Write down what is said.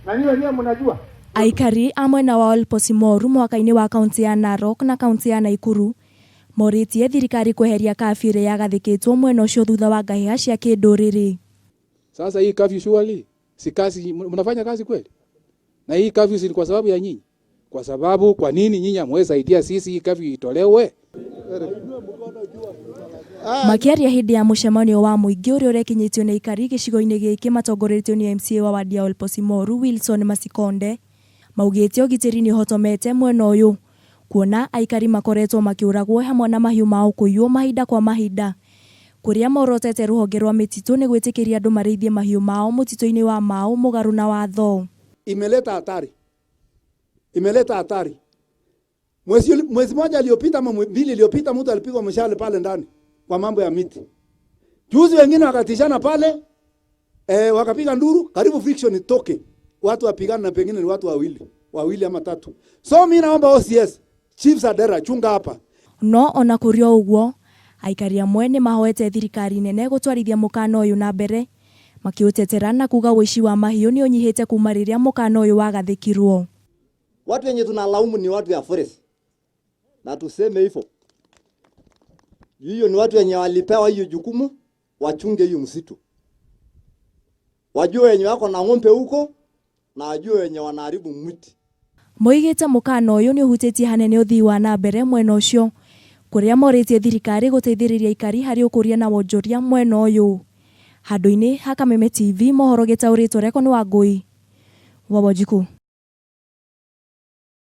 Na nyinyi wenyewe mnajua. Aikari a mwena wa Olposimoru mũhaka-inĩ wa kaunti ya Narok na kaunti ya Naikuru morĩtie thirikari kweheria kafyu ĩrĩa yagathĩkĩtwo mwena ũcio thutha wa ngahĩha cia kĩndũrĩrĩ. Sasa hii curfew surely si kazi, mnafanya kazi kweli? Na hii curfew si kwa sababu ya nyinyi? Kwa sababu kwa nini nyinyi hamwezi saidia sisi hii curfew itolewe? Makĩaria hĩndĩ ya mũcemanio wa mũingĩ ũrĩa ũrekinyĩtio nĩ aikari gĩcigo-inĩ gĩkĩ matongoretio nĩ MCA wa wadi ya Olposimoru Wilson Masikonde, maugĩte ũgitĩri nĩ ũhotomete mwena ũyũ kuona aikari makoretwo makĩũragwo hamwe na mahiũ mao kũiywo mahinda kwa mahinda kũrĩa morotete rũhonge rwa mĩtitũ nĩ gwĩtĩkĩria andũ marĩithie mahiũ mao mũtitũ-inĩ wa Mau mũgarũ na watho. Imeleta hatari, imeleta hatari. Mwezi moja iliyopita ama mbili iliyopita, mtu alipigwa mshale pale ndani kwa mambo ya miti. Juzi wengine wakatishana pale wakapiga nduru, karibu friction itoke, watu wapigana na pengine ni watu wawili wawili ama tatu. So mimi naomba OCS Chief Sadera, chunga hapa. No ona kũrĩ o ũguo, aikari amwe nĩ mahoete thirikari nene gũtwarithia mũkana ũyũ na mbere makĩũtetera na kuga ũici wa mahiũ nĩ ũnyihĩte kuma rĩrĩa mũkana ũyũ wagathĩkirwo. Watu wenye tunalaumu ni watu ya forest, na tuseme hivyo, hiyo ni watu wenye walipewa hiyo jukumu wachunge hiyo msitu, wajue wenye wako na ng'ombe huko na wajue wenye wanaharibu mti. Moigĩte mũkana ũyũ nĩ ũhutĩtie hanene ũthii wa na mbere mwena ũcio kũrĩa morĩtie thirikari gũteithĩrĩria aikari harĩ ũkũria na wonjoria mwena ũyũ. Handũ-inĩ ha Kameme TV mohoro gĩtaũrĩtwo Reko nĩ Wangũi wa Wanjikũ.